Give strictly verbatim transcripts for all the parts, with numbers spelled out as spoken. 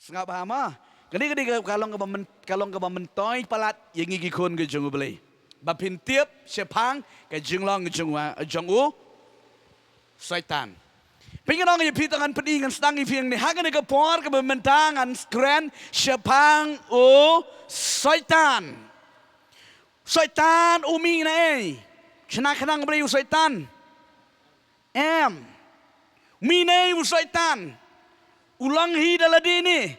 Sngap bha mo. Kane ka dei ka long kaba myn-, ka long kaba myntoi palat ïa ngi ki khun ka jong U Blei. Ba phin tip shaphang ka jinglong jong u, jong u Soitan. Pynban ngan ong ïa phi, to ngan pyni, ngan sdang ïa phi hangne ha kane ka por kaba mynta, ngan kren shaphang u Soitan. Soitan u mih na ei? Shna khnang U Blei u Soitan? Em. U mih na ei u Soitan? U long hi da lade ne?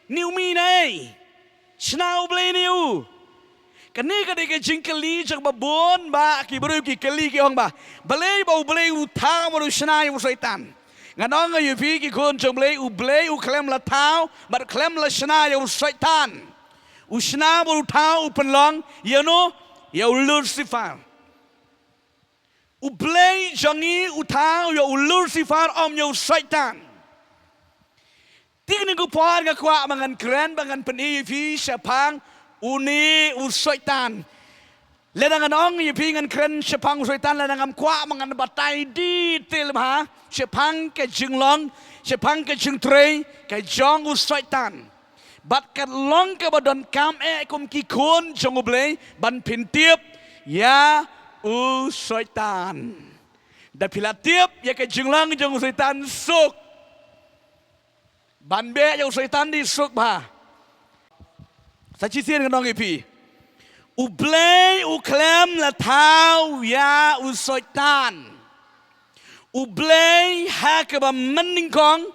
Ne u mih na ei? Shna U Blei ne u? Kane ka dei ka jingkylli jong ba bun bah ki briew ki kylli, ki ong ba, balei ba U Blei u thaw bad u shna ïa u Soitan? Ngan ong ïa phi ki khun jong U Blei, U Blei u khlem la thaw bad khlem la shna ïa u Soitan. U shna bad u thaw u pynlong ïa uno? Ïa u Lucifer. U Blei jong ngi u thaw ïa u Lucifer, ym ïa u Soitan. Te kane ka por nga kwah ba ngan kren, ba ngan pyni ïa phi shaphang une u Soitan. Lada ngan ong ïa phi ngan kren shaphang u Soitan, lada ngam kwah ba ngan batai detail bha shaphang ka jinglong, shaphang ka jingtrei ka jong u Soitan. Bad ka long kaba donkam eh kum ki khun jong U Blei ban phin tip ïa u Soitan. Da phi la tip ïa ka jinglong jong u Soitan, suk. Ban beh ïa u Soitan dei suk bha. Sa shisien ngan ong ïa phi, U Blei u khlem la thaw ïa u Soitan. U Blei ha kaba mynnyngkong,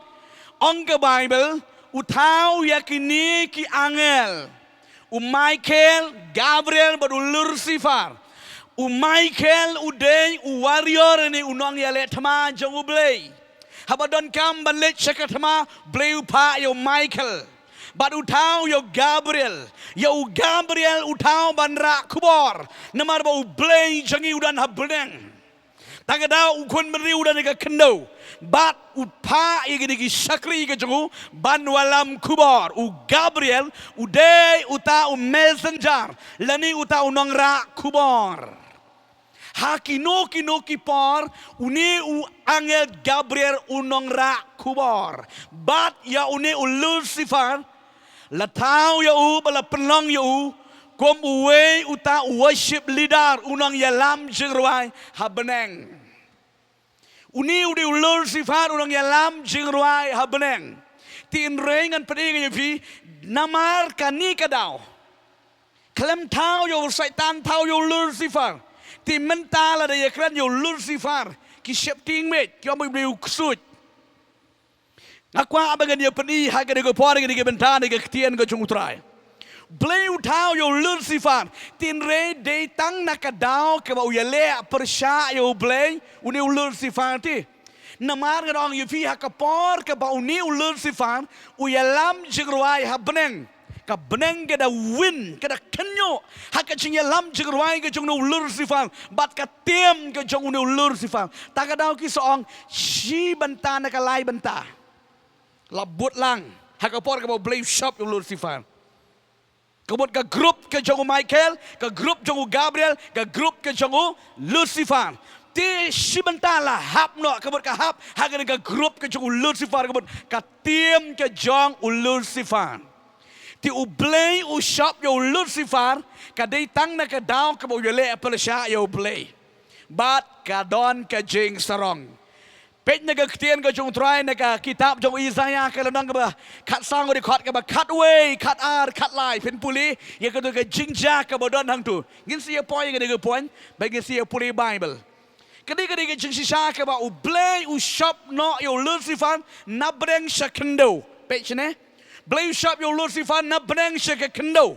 ong ka Baibl, u thaw ïa kine ki angel, u Michael, Gabriel bad u Lucifer. U Michael u dei u warrior, ne u nongïaleh thma jong U Blei. Haba donkam ban leit sha ka thma, Blei u phah ïa u Michael. Bad u thaw ïa u Gabriel. Ïa u Gabriel u thaw ban rah khubor, namar ba U Blei jong ngi u don ha bneng. Tang ka daw u khun bynriew u don ha ka khyndew. Bad u phah ïa kine ki shakri ka jong u ban wallam khubor. U Gabriel u dei uta u messenger, lane uta u nongrah khubor. Ha kino kino ki por une u angel Gabriel u nongrah khubor. Bad ïa une u Lucifer, la thaw ïa u bad la pynlong ïa u kum uwei uta u worship leader, u nongïalam jingrwai ha bneng. Une u dei u Lucifer, u nongïalam jingrwai ha bneng. Te hynrei ngan pyni ïa phi, namar kane ka daw khlem thaw ïa u Soitan, thaw ïa u Lucifer. Te mynta lada ïakren ïa u Lucifer, ki sheptieng meit ki ong ba u dei u ksuid. Nga kwah ba ngan ïa pyni ha kane ka por, ha kane ka bynta, na ka ktien ka jong U Trai. Blei u thaw ïa u Lucifer, te hynrei dei tang na ka daw kaba u ïaleh pyrshah ïa U Blei une u Lucifer te. Namar ngan ong ïa phi, ha ka por kaba une u Lucifer u ïalam jingrwai ha bneng, ka bneng ka da win, ka da kynñiuh ha ka jingïalam jingrwai ka jong une u Lucifer bad ka team ka jong une u Lucifer. Ta ka daw ki sa ong, shi bynta na ka lai bynta la bud lang ha ka por kaba U Blei u shop ïa u Lucifer. Ka mut ka group ka jong u Michael, ka group jong u Gabriel, ka group ka jong u Lucifer. Te shi bynta la hap noh, ka mut ka hap ha kane ka group ka jong u Lucifer, ka mut ka team ka jong u Lucifer. Te U Blei u shop ïa u Lucifer ka dei tang na ka daw kaba u ïaleh pyrshah ïa U Blei. Bad ka don ka jingsarong. Peit na ka ktien ka jong U Trai na ka kitab jong u Isaïah ka lynnong kaba khatsaw, dkhot kaba khatwei, khatar, khatlai. Phin pule ïa kato ka jingjia kaba don hangto. Ngin sa ïa poi ïa kane ka point, ba ngin sa ïa pule Baibl. Ka dei, ka dei ka jingshisha kaba U Blei u shop noh ïa u Lucifer na bneng sha khyndew. Peit shane. Blei u shop ïa u Lucifer na bneng sha ka khyndew.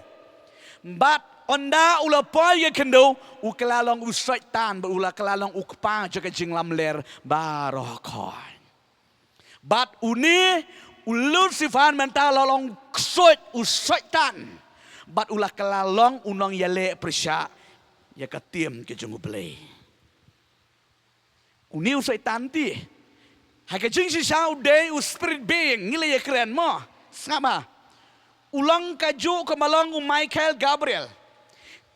Bad ynda u la poi ka khyndew, u kylla long u Soitan, bad u la kylla long u kpa jong ka jinglamler baroh khoit. Bad une u Lucifer mynta la long ksuid, u Soitan. Bad u la kylla long u nongïaleh pyrshah ïa ka team ka jong U Blei. Une u Soitan te, ha ka jingshisha u dei u spirit being, ngi la ïakren mo. Sngap ma. U long kajuh kumba long u Michael, Gabriel.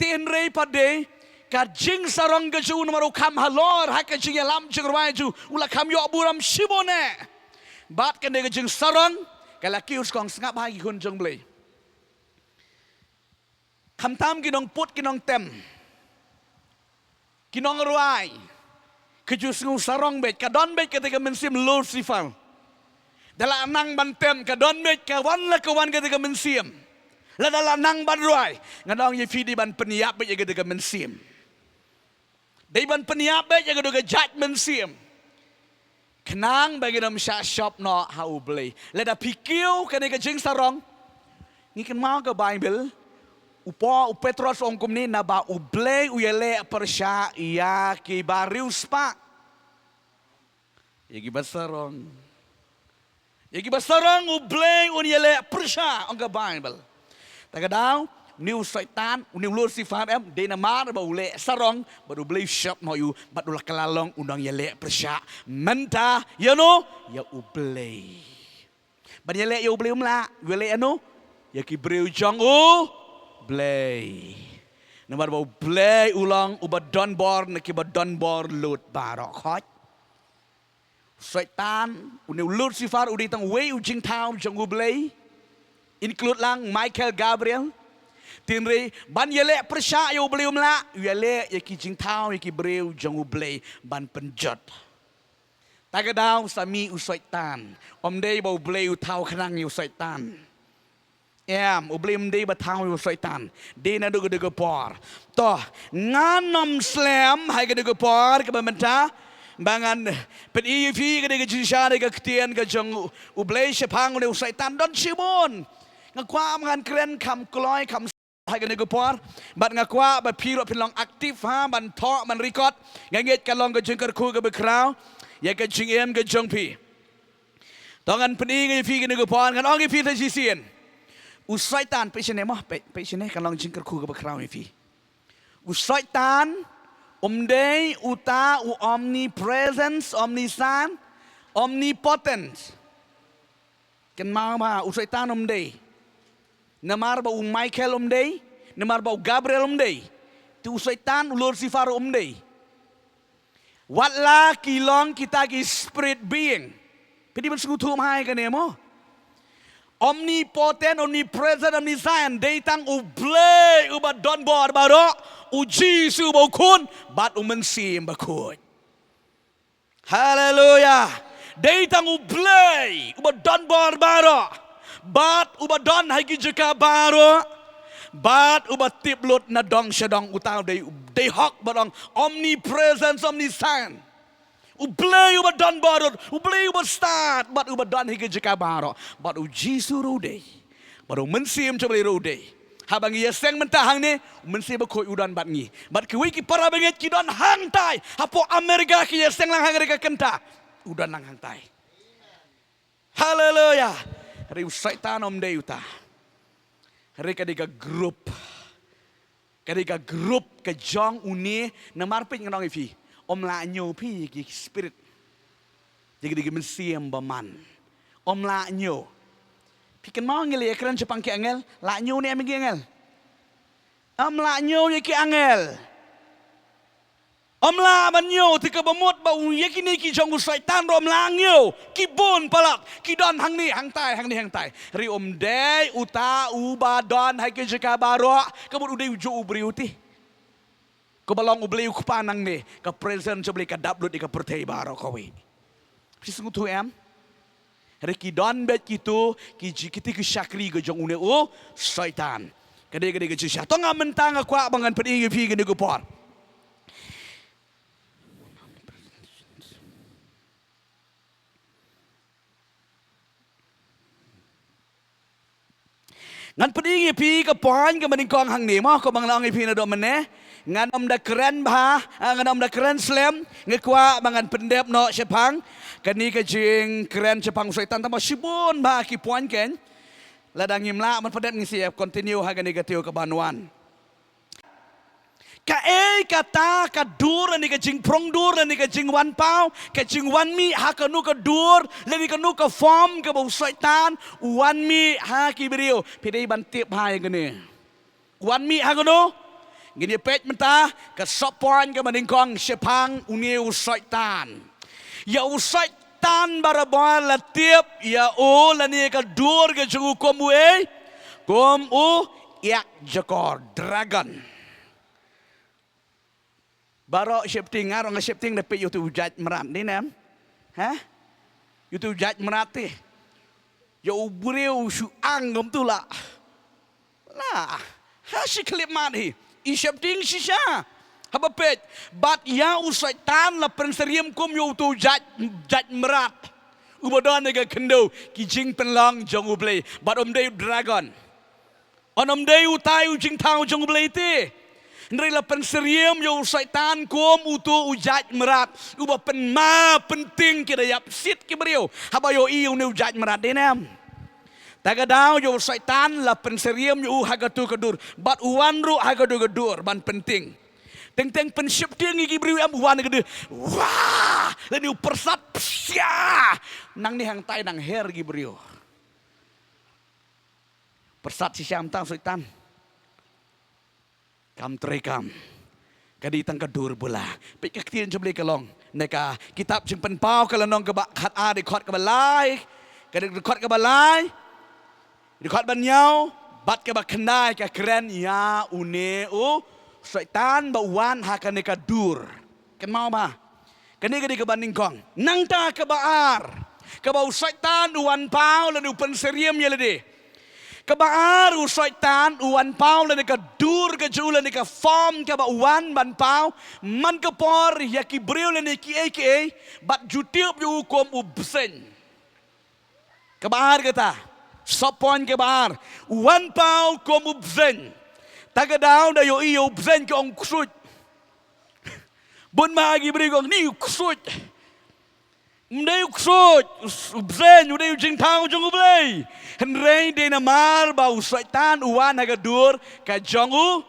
Te hynrei pat dei ka jingsarong ka jong u, namar u kham halor ha ka jingïalam jingrwai jong u, u la kham ïoh burom shibun eh. Bad kane ka jingsarong Ka la kiew skong sngap ha ki khun jong Blei. Khamtam ki nongput ki nongtem, ki nongrwai, ki ju sngew sarong beit, ka don beit kata ka mynsiem Lucifer. Da la nang ban tem, ka don beit ka wan la ka wan kata ka mynsiem. Lada la nang ban rwai, ngan ong ïa phi dei ban pynïap beit ïa kata ka mynsiem. Dei ban pynïap beit ïa kata ka jait mynsiem. Khnang ba ngin ym shah shop noh ha U Blei. Lada phi kiew kane ka jingsarong, ngi kynmaw ka Baibl, u Paul, u Petros u ong kumne, naba U Blei u ïaleh pyrshah ïa kiba riewspah. Ïa kiba sarong. Ïa kiba sarong U Blei un ïaleh pyrshah, ong ka Baibl. Ta ka daw, une u Soitan, une u Lucifer em, dei namar ba u leh sarong bad U Blei, u shop noh ïa u, bad u la kylla long u nongïaleh pyrshah mynta ïa uno, ïa U Blei. Ban ïaleh ïa U Blei um lah, u ïaleh ïa uno, ïa ki briew jong U Blei. Namar ba U Blei u long uba don bor na kiba don bor lut baroh khoit. Soitan, une u Lucifer, u dei tang uwei u jingthaw jong U Blei, include lang Michael, Gabriel. Hynrei ban ïaleh pyrshah ïa U Blei um lah, u ïaleh ïa ki jingthaw, ïa ki briew jong U Blei ban pynjot. Ta ka daw sa mih u Soitan. Ym dei ba U Blei u thaw khnang ïa u Soitan. Em, U Blei um dei ba thaw ïa u Soitan. Dei naduh kata ka por. To, ngan ym slem ha kata ka por kaba mynta ba ngan pyni ïa phi kata ka jingshisha, ka ktien ka jong U Blei shaphang une u Soitan don shibun. Nga kwah ba ngan kren kham kloi kham ha kane ka por. Bad nga kwah ba phi ruh phin long active ha, ban thoh, ban record. Nga ngeit ka long ka jingkyrkhu kaba khraw ïa ka jingim ka jong phi. To ngan pyni ïa phi kane ka por, ngan ong ïa phi sa shisien. U Soitan, peit shane mo, peit, peit shane, ka long jingkyrkhu kaba khraw ïa phi. U Soitan um dei uta u omnipresence, omniscient, omnipotent. Kynmaw ba u Soitan um dei. Namar ba u Michael um dei, namar ba u Gabriel um dei, te u Soitan, u Lucifer um dei. Wat la ki long kita ki spirit being. Phi dei ban sngewthuh mai kane mo. Omnipotent, omnipresent, omniscient, dei tang U Blei uba don bor baroh, U Jisu uba u Khun, bad U Mynsiem Bakhuid. Haleluya. Dei tang U Blei uba don bor baroh, bad uba don ha ki jaka baroh, bad uba tip lut na dong sha dong, uta u dei, dei hok ba dong omnipresence, omniscient. U Blei uba don baroh, U Blei uba stad, bad uba don ha ki jaka baroh, bad U Jisu ruh u dei. Bad U Mynsiem jong U Blei ruh u dei. Haba ngi ïaseng mynta hangne, U Mynsiem Bakhuid u don bad ngi. Bad kiwei ki para bangeit ki don hangtai. Hapoh Amerika ki ïaseng lang hangne ka kynta. U don lang hangtai. Haleluya. Hynrei u Soitan um dei uta. Hynrei ka dei ka group. Ka dei ka group ka jong une, namar peit ngan ong ïa phi. Ym lah ñiew phi ïa ki spirit. Ïa ki dei ki mynsiem bymman. Ym lah ñiew. Phi kynmaw ngi la ïakren shaphang ki angel, lah ñiew ne em ïa ki angel? Ym lah ñiew ïa ki angel. Ym lah ban ñiew, te kaba mut ba u ïa kine ki jong u Soitan ruh ym lah ñiew. Ki bun palat, ki don hangne hangtai, hangne hangtai. Hynrei um dei uta uba don ha ki jaka baroh, ka mut u dei ujuh u briew te. Kaba long U Blei U Kpa nangne, ka presence U Blei ka dap lut ïa ka pyrthei baroh kawei. Phi sngewthuh em? Hynrei ki don beit kito, ki ji-, kito ki shakri ka jong une u Soitan. Ka dei, ka dei ka jingshisha. To nga mynta nga kwah ba ngan pyni ïa phi kane ka por. Ngan pyni ïa phi ka point kaba nyngkong hangne mo, kaba nga la ong ïa phi naduh mynne. Ngan ym da kren bha, ah, ngan ym da kren slem, nga kwah ba ngan pyndep noh shaphang kane ka jingkren shaphang u Soitan, tangba shibun bha ki point kein. Lada ngim lah ban pyndep, ngin sa ïa continue ha kane ka taïew kaban wan. Kaei kata ka dur lane ka jingphrong dur lane ka jingwan paw, ka jingwan mih ha kano ka dur lane kano ka form kaba u Soitan u wan mih ha ki briew? Phi dei ban tip bha ïa kane. U wan mih ha kano? Ngin ïa peit mynta ka sub point kaba nyngkong shaphang une u Soitan. Ïa u Soit-, Soitan barabor la tip ïa u lane ka dur ka jong u kum u ei, kum u ïakjakor, dragon. Baroh sheptieng, nga ruh nga sheptieng da peit ïa utu u jait mrad, dei ne em? Ha? Ïa utu u jait mrad te. Ïa u briew u shu ang kumtu la. La, ha shi khyllipmat hi. I sheptieng shisha. Haba peit, bad ïa u Soitan la pynsyriem kum ïa utu u jait, jait mrad uba don ha ka khyndew ki jingpynlong jong U Blei. Bad um dei u dragon. Un ym dei utai u jingthaw jong U Blei te. Hynrei la pynsyriem ïa u Soitan kum utu u jait mrad uba pynma pyntieng, ki da ïap sit ki briew haba ïohi ïa une u jait mrad, dei ne em? Ta ka daw ïa u Soitan la pynsyriem ïa u ha katu ka dur, bad u wan ruh ha katu ka dur ban pyntieng. Teng teng pynsheptieng ïa ki briew em, u wan ha ka dur. Wah! Lane u pyrsad, psia! Nangne hangtai nang her ki briew. Pyrsad shisha mynta u Soitan. Kam trei kam. Ka dei tang ka dur bula. Peit ka ktien jong U Blei ka long na ka kitab Jingpynpaw ka lynnong kaba khatar, dkhot kaba lai. Ka dkhot kaba lai, dkhot ba hynñiew bad kaba khyndai ka kren ïa une u Soitan ba u wan ha kane ka dur. Kynmaw ba kane ka dei kaba nyngkong. Nangta kaba ar, kaba u Soitan u wan paw lane u pynsyriem ïa lade. Kaba ar, u Soitan u wan paw lane ka dur ka jong u lane ka form kaba u wan ban paw man ka por ïa ki briew lane kiei kiei, bad ju tip ïa u kum u bseiñ. Kaba ar kata, sub point kaba ar, u wan paw kum u bseiñ. Ta ka daw da ïohi ïa u bseiñ ki ong ksuid. Bun ma ki briew ki ong ni u ksuid. Ym dei u ksuid, u bseiñ u dei u jingthaw jong U Blei. Hynrei dei namar ba u Soitan u wan ha ka dur ka jong u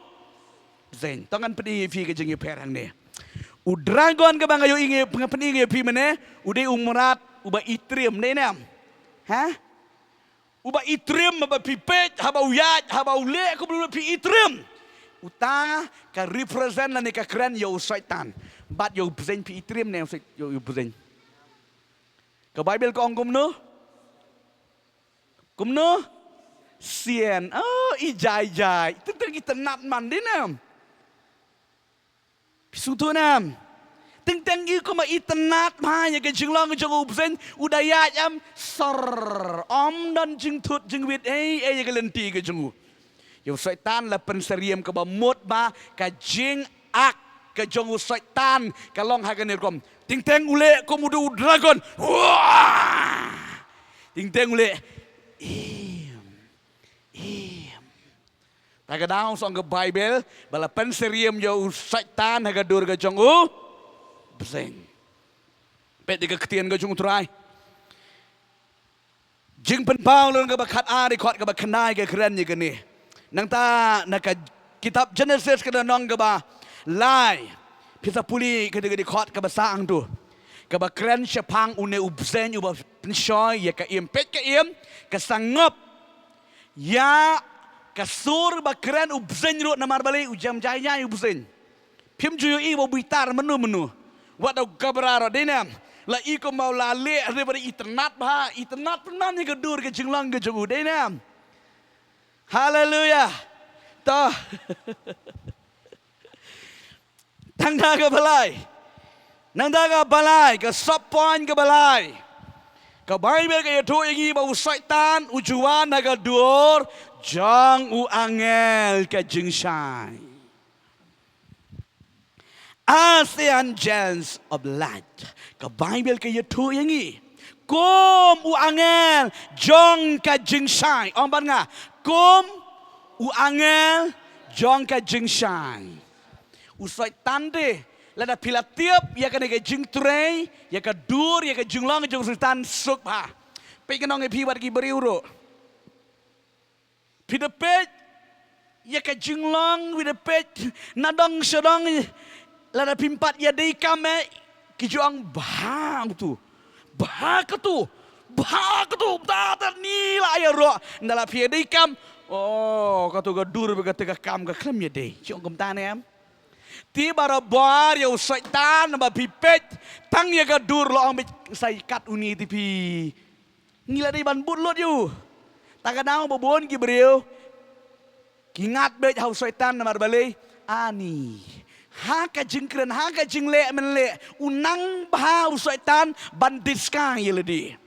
bseiñ. To ngan pyni ïa phi ka jingïapher hangne. U dragon kaba nga ïohi, nga pyni ïa phi mynne, u dei u mrad uba itriem, dei ne em? Ha? Uba itriem, haba phi peit, haba u ïaid, haba u leh kumno phi itriem. Uta ka represent lane ka kren ïa u Soitan. Bad ïa u bseiñ phi itriem ne ïa u bseiñ? Ka Baibl ka ong kumno? Kumno? Sien. Oh, i jai jai. Teng teng itynnad man, dei ne em? Phi sngewthuh ne em? Teng teng i kumba itynnad bha ïa ka jinglong jong u bseiñ, u da ïaid em, sor. Ym don jingthut jingwit ei ei ïa ka lynti ka jong u. Ïa u Soitan la pynsyriem kaba mut ba ka jingak ka jong u Soitan ka long ha kane rukom. Teng teng u leh kum u dei u dragon. Wah! Teng teng u leh. Im. Im. Ta ka daw song ka Baibl ba la pynsyriem ïa u Soitan ha ka dur ka jong u bseiñ. Peit ïa ka ktien ka jong u Trai. Jingpynpaw lynnong kaba khatar, dkhot kaba khyndai ka kren ïa kane. Nangta na ka kitab Jenesis ka lynnong kaba lai, phi sa pule ka dei ka dkhot kaba saw hangto, kaba kren shaphang une u bseiñ uba pynshoi ïa ka im. Peit ka im, ka sangop ïa ka sur ba kren u bseiñ ruh, namar balei? U jem jai jai u bseiñ. Phim ju ïohi ba u bitar mynno mynno. Wat u Cobra ruh, dei ne em? La i kumba u la leh, hynrei ba dei itynnad bha, itynnad pynban ïa ka dur ka jinglong ka jong u, dei ne em? Haleluia. To. Tang da kaba lai. Nangta kaba lai, ka sub point kaba lai. Ka Baibl ka ïathuh ïa ngi ba u Soitan u ju wan ha ka dur jong u angel ka jingshai. As the angels of light. Ka Baibl ka ïathuh ïa ngi kum u angel jong ka jingshai. Ong bad nga, kum u angel jong ka jingshai. U Soitan te, lada phi la tip ïa kane ka jingtrei, ïa ka dur, ïa ka jinglong jong u Soitan, suk bha. Peit, ngan ong ïa phi bad ki briew ruh. Phi da peit ïa ka jinglong, phi da peit na dong sha dong, lada phim pat ïadei kam eh, ki ju ong bha katu, bha katu, bha katu, ta ta ni la ïaroh. Nda la phi ïadei kam, oh, katu ka dur bad katu ka kam ka khlem ïadei. Ki ong kumta ne em? Te barabor ïa u Soitan ba phi peit tang ïa ka dur, la ong beit sa ïa kat une te phi. Ngi la dei ban bud lut ïa u. Ta ka daw ba bun ki briew ki ngat beit ha u Soitan namar balei? Ani ha ka jingkren, ha ka jingleh mynleh, u nang bha u Soitan ban disguise ïa lade.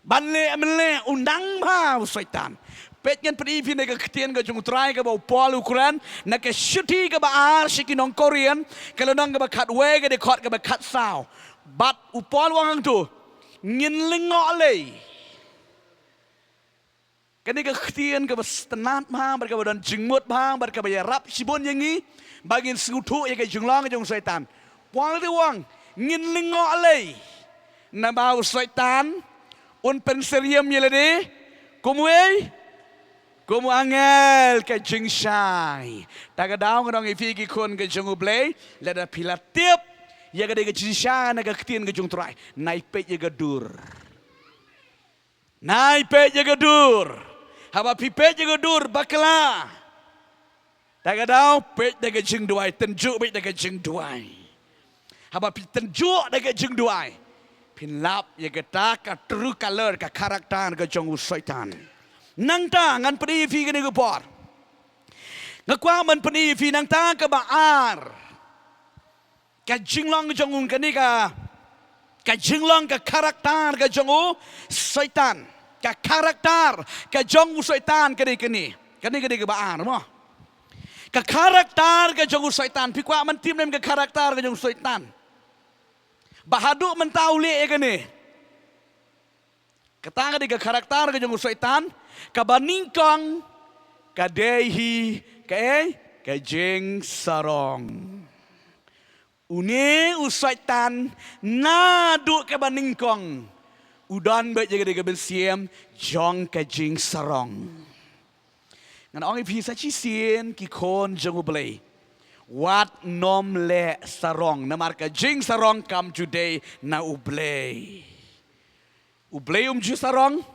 Ban leh mynleh, u nang bha u Soitan. Peit, ngan pyni ïa phi na ka ktien ka jong u Trai kaba u Paul u kren na ka shithi kaba ar sha ki nong Korinth, ka lynnong kaba khatwei, ka dkhot kaba khatsaw. Bad u Paul u ong hangto, ngin lyngngoh lei. Kane ka ktien kaba sngewtynnat bha, bad kaba don jingmut bha, bad kaba ïarap shibun ïa ngi ba ngin sngewthuh ïa ka jinglong jong u Soitan. Paul te u ong, ngin lyngngoh lei. Namar u Soitan un pynsyriem ïa lade kum uei? Kum u angel ka jingshai. Ta ka daw ngan ong ïa phi ki khun ka jong U Blei, lada phi la tip ïa ka dei ka jingshai na ka ktien ka jong u Trai, nai peit ïa ka dur. Nai peit ïa ka dur. Haba phi peit ïa ka dur bakla, ta ka daw peit da ka jingduwai, tynjuh beit da ka jingduwai. Haba phi tynjuh da ka jingduwai, phin lap ïa kata ka true color, ka character ka jong u Soitan. Nangta ngan pyni ïa phi kane ka por. Nga kwah ban pyni ïa phi nangta kaba ar. Ka jinglong jong u kane ka, ka jinglong, ka character ka jong u Soitan. Ka character ka jong u Soitan ka dei kane. Kane ka dei kaba ar mo. Ka character ka jong u Soitan. Phi kwah ban tip ne em ka character ka jong u Soitan? Ba haduh mynta u leh ïa kane. Kata ka dei ka character ka jong u Soitan. Kaba nyngkong ka dei hi kaei? Ka jingsarong. Une u Soitan naduh kaba nyngkong u don beit ïa ka dei ka mynsiem jong ka jingsarong. Ngan ong ïa phi sa shisien ki khun jong U Blei, wat nym leh sarong, namar ka jingsarong kam ju dei na U Blei. U Blei um ju sarong,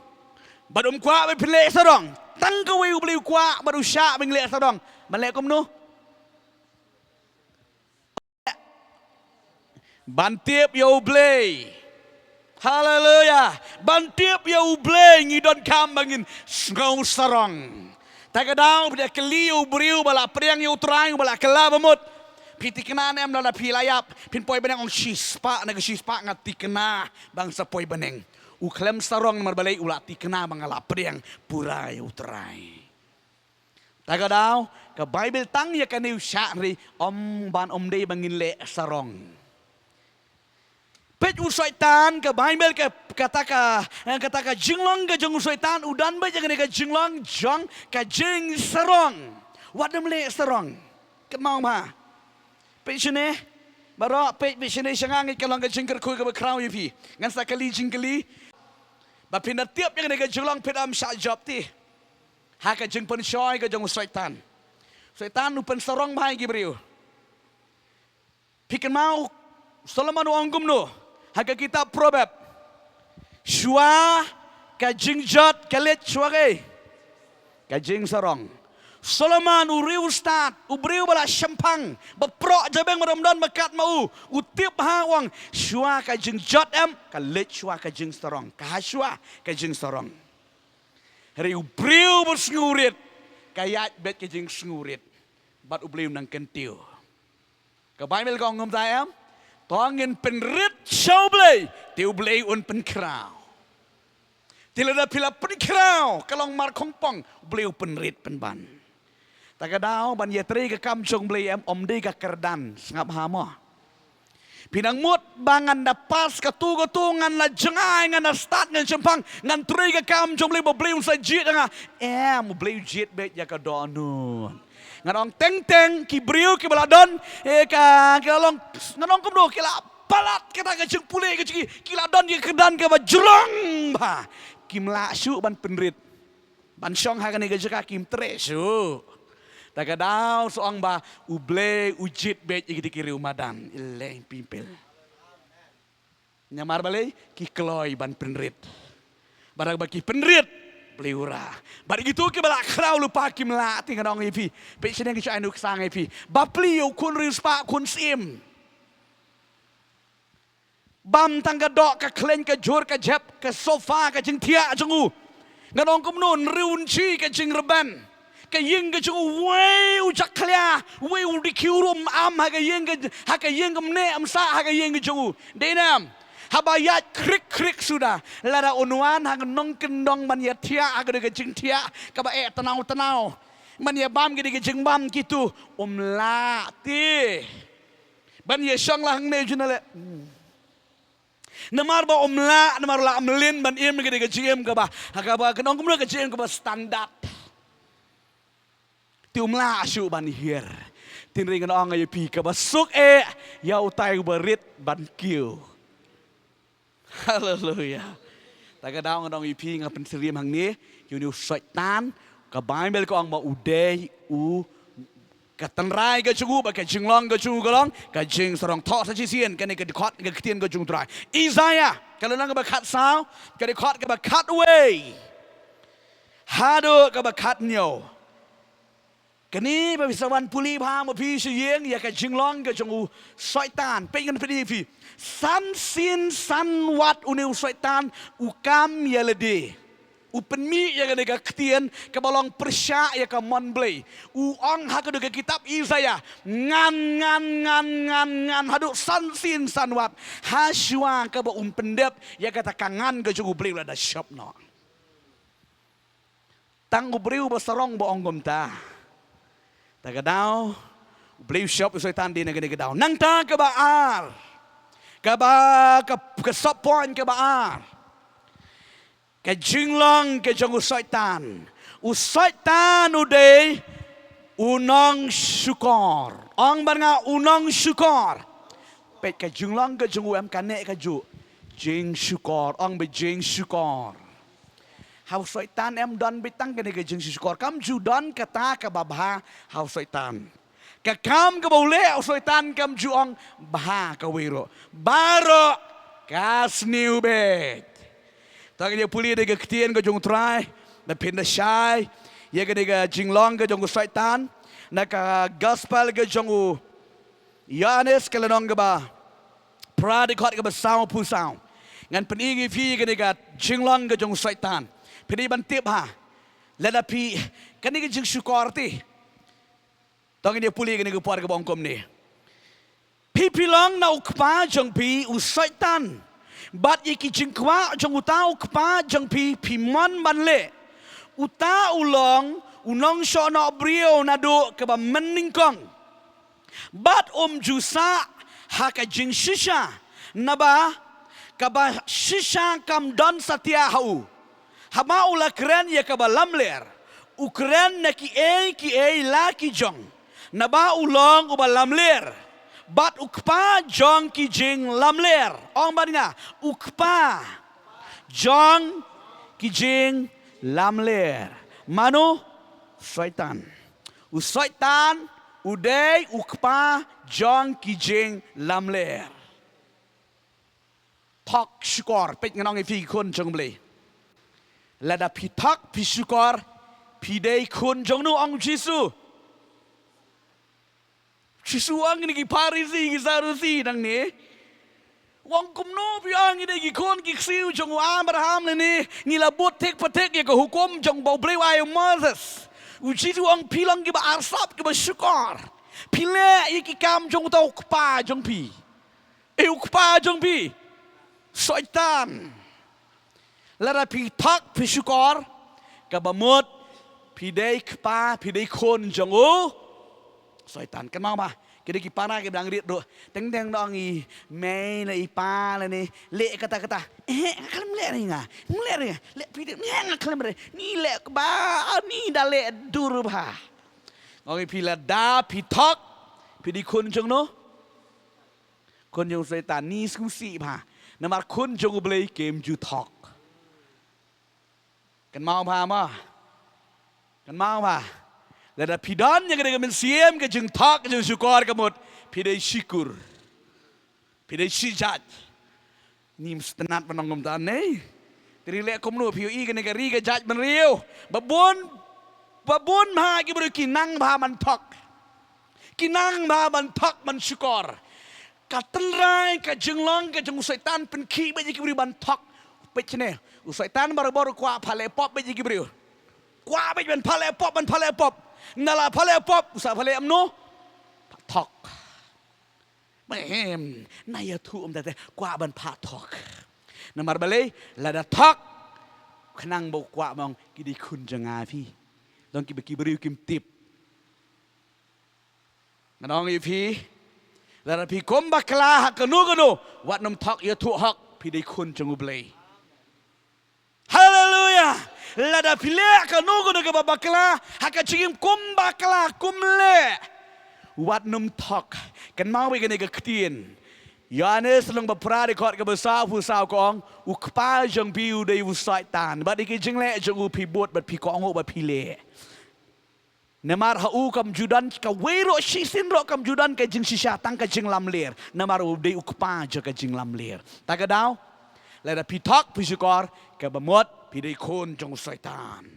bad um kwah ba phin leh sarong. Tang kawei U Blei u kwah bad u shah ba ngin leh sarong. Ban leh kumno? Ban tip ïa U Blei. Haleluya. Ban tip ïa U Blei ngi donkam ba ngin sngew sarong. Ta ka daw phi da kylli ïa u briew ba la pdiang ïa u Trai, ba la kylla ba mut, phi thikna ne em lada phi la ïap? Phin poi bneng, ong shispah, na ka shispah nga thikna ba nga sa poi bneng. U khlem sarong namar balei? U la thikna ba nga la pdiang pura ïa u Trai. Ta ka daw ka Baibl tang ïa kane u shah, hynrei ym ban, ym dei ba ngin leh sarong. Peit u Soitan, ka Baibl ka, kata ka, eh, kata ka jinglong ka jong u Soitan u don beit ïa kane ka jinglong jong ka jingsarong. Wat nym leh sarong. Kynmaw bha. Peit shane. Baroh peit, peit shane sha nga, ngeit ka long ka jingkyrkhu kaba khraw ïa phi. Ngan sa kylli jingkylli. Ba phin da tip ïa kane ka jinglong, phin ym shah jop te ha ka jingpynshoi ka jong u Soitan. Soitan u pynsarong bha ïa ki briew. Phi kynmaw Solomon u ong kumno ha ka kitab Proverb? Shuwa ka jingjot ka leit shuwa kaei? Ka jingsarong. Solomon u riewstad, u briew ba la shemphang, ba proh jabeng, ba ym don ba kat ma u, u tip bha, u ong shuwa ka jingjot em ka leit shuwa ka jingsarong, ka ha shuwa ka jingsarong. Hynrei u briew ba sngewrit ka ïaid beit ka jingsngewrit. Bad U Blei u nang kyntiew. Ka Baibl ka ong kumta em? To ngin pynrit sha U Blei, te U Blei un pynkhraw. Te lada phi la pynkhraw, ka long mar khongpong, U Blei u pynrit pynban. Ta ka daw ban ïatrei ka kam jong U Blei em, ym dei ka kyrdan, sngap ha mo. Phi nang mut ba ngan da pass katu katu, ngan la jngai, ngan da stad, ngan shemphang, ngan trei ka kam jong U Blei ba U Blei un sa jied ïa nga. Em, U Blei u jied beit ïa ka dohnud. Ngan ong teng teng ki briew kiba la don, eh, ka, ki la long, ngan ong kumno, ki la palat kata ka jingpule ka jong ki, ki la don ïa ka kyrdan kaba jrong bha. Kim lah shuh ban pynrit. Ban shong ha kane ka jaka kim treh shuh. Ta ka daw sa ong ba U Blei u jied beit ïa kita ki riew madan. Ïaleng pynpel. Namar balei? Ki kloi ban pynrit. Bad haba ki pynrit, Plie u rah. Bad kito kiba la khraw lypa kim lah te, ngan ong ïa phi. Peit shane, ki shu ai nuksa ïa phi. Bapli ïa u khun riewspah, khun syiem. Bam tang ka doh, ka khleiñ, ka jhur, ka jhep, ka sofa, ka jingthiah jong u. Ngan ong kumno, hynriew inchi ka jingrben. Ka ïing ka jong u, wei u jakhlia, wei u dkhiew ruh ym am ha ka ïing ka, ha ka ïing, ym neh ym sah ha ka ïing ka jong u. Dei ne em? Haba ïaid khrik khrik suda, lada un wan ha ka nongkyndong ban ïathiah ha ka dei ka jingthiah kaba eh tnaw tnaw, ban ïabam ka dei ka jingbam kito, um lah te ban ïashong la hangne jong u leh. Namar ba um lah, namar lah mlien ban im ka dei ka jingim kaba, ha kaba kan ong kumno, ka jingim kaba standard. Te um lah shuh ban hiar. Te hynrei ngan ong ïa phi, kaba suk eh ïa utai uba rit ban kiew. Haleluia. Ta ka daw ngan ong ïa phi, nga pynsyriem hangne ïa une u Soitan. Ka Baibl ka ong ba u dei u, ka tynrai ka jong u bad ka jinglong ka jong u ka long ka jingsarong. Thoh sa shisien kane ka dkhot, ka ktien ka jong u Trai. Isaiah ka lynnong kaba khatsaw, ka dkhot kaba khatwei haduh kaba khathynñiew. Kane ba phi sa wan pule bha ma phi sha ïing ïa ka jinglong ka jong u Soitan. Peit, ngan pyni ïa phi. San sien san wat une u Soitan u kam ïa lade. U pynmih ïa kane ka ktien kaba long pyrshah ïa ka mon Blei. U ong ha ka dei ka kitab Isaiah, ngan, ngan, ngan, ngan, ngan haduh san sien san wat, ha shuwa kaba um pyndep ïa kata ka ngan ka jong u Blei u la da shop noh. Tang u briew ba sarong ba ong kumta. Ta ka daw u briew shop u Soitan dei na kane ka daw. Nangta kaba ar, kaba, ka, ka sub point kaba ar, ka jinglong ka jong u Soitan. U Soitan u dei u nongshukor. Ong bad nga, u nongshukor. Peit, ka jinglong ka jong u em kane ka ju jingshukor. Ong bad jingshukor. Ha u Soitan em don beit tang kane ka jingshukor. Kam ju don kata kaba bha ha u Soitan. Ka kam kaba u leh u Soitan kam ju ong bha kawei ruh. Baroh ka sniew beit. To ngin ïa pule da ka ktien ka jong u Trai, da phin da shai ïa kane ka jinglong ka jong u Soitan na ka gospel ka jong u Ïoannis ka lynnong kaba phra, dkhot kaba sawphew saw. Ngan pyni ïa phi kane ka jinglong ka jong u Soitan. Phi dei ban tip ha. Lada phi, kane ka jingshukor te. To ngin ïa pule kane ka por kaba ong kumne. Phi phi long na u kpa jong phi u Soitan, bad ïa ki jingkwah jong uta u kpa jong phi phi mon ban leh. Uta u long u nongshohnoh briew naduh kaba mynnyngkong. Bad um ju sah ha ka jingshisha, naba kaba shisha kam don satia ha u. Haba u la kren ïa kaba lamler, u kren na kiei kiei la ki jong, naba u long uba lamler bad u kpa jong ki jinglamler. Ong bad nga, u kpa jong ki jinglamler. Mano? Soitan. U Soitan u dei u kpa jong ki jinglamler. Thok shukor, peit ngan ong ïa phi ki khun jong u Blei. Lada phi thok phi shukor, phi dei khun jong no, ong u Jisu. Jisu ong ïa ki Pharisi, ki Sadusi nangne. Ong kumno phi ong ngi dei ki khun ki ksiew jong u Abraham lane ngi la bud thik pathik ïa ka hukum jong ba u Blei u ai u Moses. U Jisu ong phi long kiba arsap, kiba shukor. Phi leh ïa ki kam jong uta u kpa jong phi. Eh, u kpa jong phi Soitan. Lada phi thok phi shukor, kaba mut phi dei kpa, phi dei khun jong u Soitan. Kynmaw ba ki dei ki para kiba dang rit ruh. Teng teng da ong i mei lane i pa lane leh kata kata. Eh, nga khlem leh re nga. Nga leh re nga. Leh phi dei, eh, nga khlem re. Ni leh kba, ni da leh dur bha. Ong i phi lada phi thok, phi dei khun jong no? Khun jong u Soitan. Ni sngewsih bha. Namar khun jong u Blei kim ju thok. Kynmaw bha mo. Kynmaw bha. Lada phi don ïa ka dei ka mynsiem ka jingthok, ka jingshukor, ka mut phi dei shikur. Phi dei shijait. Ngim sngewtynnat ban ong kumta ne. Phi ri leh kumno, phi ïohi kane ka ri ka jaitbynriew. Ba bun, ba bun bha ki briew ki nang bha ban thok. Ki nang bha ban thok ban shukor. Ka tynrai, ka jinglong ka jong u Soitan pynkhih beit ïa ki briew ban thok. Peit shane, u Soitan barabor u kwah phah leh pop beit ïa ki briew. Kwah beit ban phah leh pop, ban phah leh pop. Nda la phah leh pop, u sa phah leh kumno? Phah thok. Ba em, na ïathuh ym tang te, kwah ban phah thok. Namar balei, lada thok, khnang ba u kwah ba ong ki dei khun jong nga phi. Long kiba ki briew kim tip. Nga ong ïa phi, lada phi kum bakla ha kano kano, wat nym thok, ïathuh hok phi dei khun jong U Blei. Haleluya. Lada phi leh kano kano kaba bakla ha ka jingim, kum bakla, kum leh, wat nym thok. Kynmaw beit kane ka ktien. Ïoannis lynnong ba phra dkhot kaba saw, phew saw ka ong, u Kpa jong phi u dei u Soitan. Bad ïa ki jingleh jong u phi bud bad phi kohnguh bad phi leh. Namar ha u kam ju don kawei ruh, shisien ruh kam ju don ka jingshisha, tang ka jinglamler. Namar u dei u kpa jong ka jinglamler. Ta ka daw, lada phi thok phi shukor, kaba mut phi dei khun jong u Soitan.